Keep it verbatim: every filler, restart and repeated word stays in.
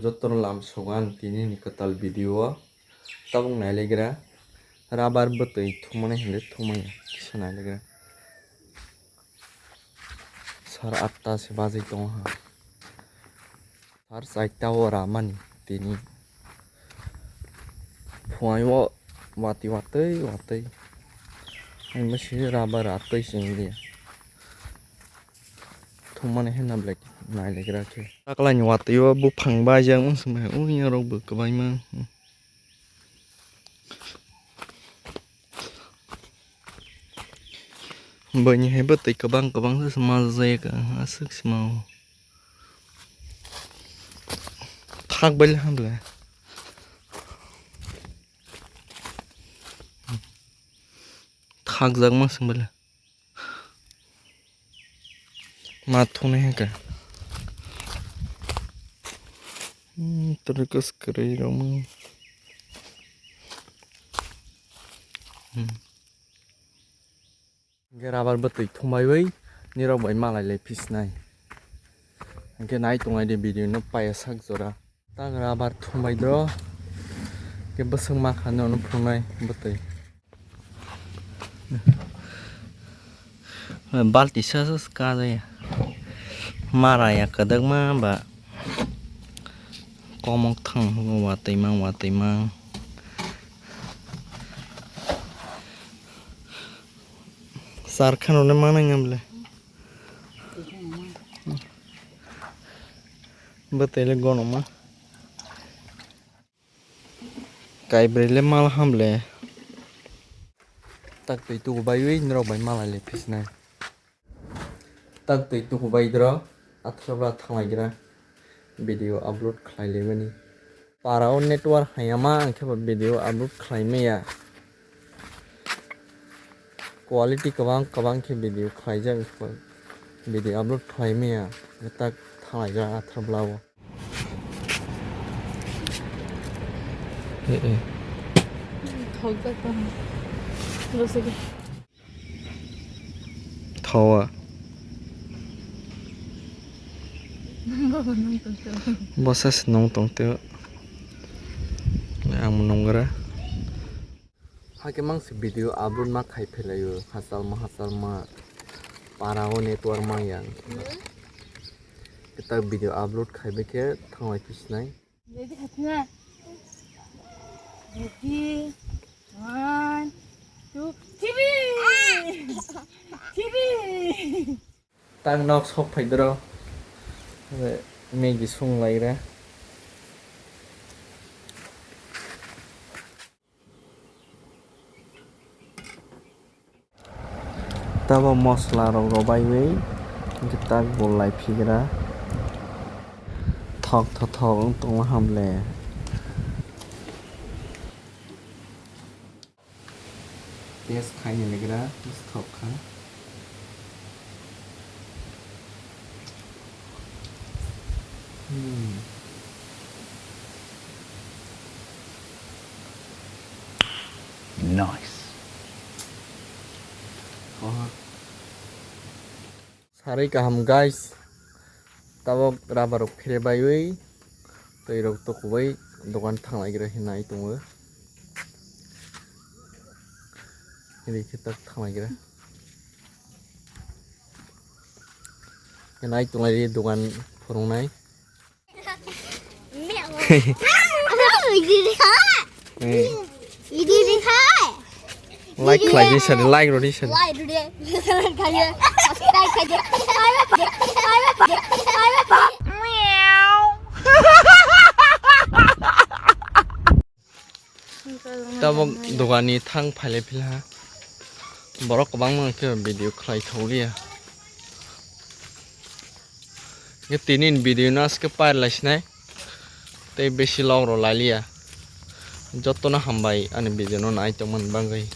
Jotono lam sugo ang tini ni kwtal video o. Tabuk nailagra rubber bwtwi thumani hinwi thumaya kisa nailagra. Sar atta se bajai tongo ha. Sar chaita o ramani tini. Phuaio watwi watwi watwi. Ang bwswi rubber atwi singlia. Thumani hwnna belai nailagra khe. Taklaini watwi o buphang baijak wng song bai, o yarok bo kwbangma. Boini hai bwtwi kwbang kwbang se majak aswk sima o. Thak bai le ham le. Thakjak ma sing bai le. Ma thunai hwnkhe. Hmm, toro kos kwrwi rok ma. Hmm. Hwnkhe rubber bwtwi thumaiwi nirok bai malai lai phisnai. Hwnkhe nai tonglai di video no paiya sak jora. Tak rubber thumbai dro. Ke bwswk ma kha nono phunai bwtwi. Balti sa sa ka jaya. Mara ya kwdwkma ba. Komok thang watwi mang watwi mang. Sar khano le manai ngam le. Bwtwi le gonoma. Kaibrwi le mal ham le. Tak twi tuku baiwi norok bai malai le phisnai. Tak twi tuku bai dro. Athra bra thanglai gra. Video upload khlai le mani. Para o network hayama ang khe bo video upload khlai maya. Quality kwbang kwbang khe video khlaijak, video upload khlai maya. Tak thanglai gra athra bla o. Eh, eh. Thokjak tong. Bwswk. Thawa. Baba nung tong tong. Bwswk se nung tong teo. Ang nungra. Hakhe mang se video upload ma khai phelaio. Hachal ma, hachal ma. Para o network ma yang. Kita video upload khai be khe thanglai phisnai. Ready khatina. Ready. One, two, three. Three. Tang nok sok phai doro. Maggie sung lai ra. Tabo mosla rok robaiwi tak bo lai phigra. Thok thothok wng tongo hamle. Test khaini legra, test thok kha. Hmm. Nice. Koha. Sarwi kaham guys. Tabok rubber rok phere baiwi twi rok tukubai dogan thanglaigra hinwi tongo. Hinwi khe tak thanglaigra. Hinai tonglai dogan phurungnai. Like khlai di sari, like rw di sari. Tabok dogani thang phailai philha. Borok kwbangma khe video khlai thokliya. Tini video no aske par lai sinai. Tei besi log rw lailiya. Jotono hambai ani video no nai tongmani bagwi.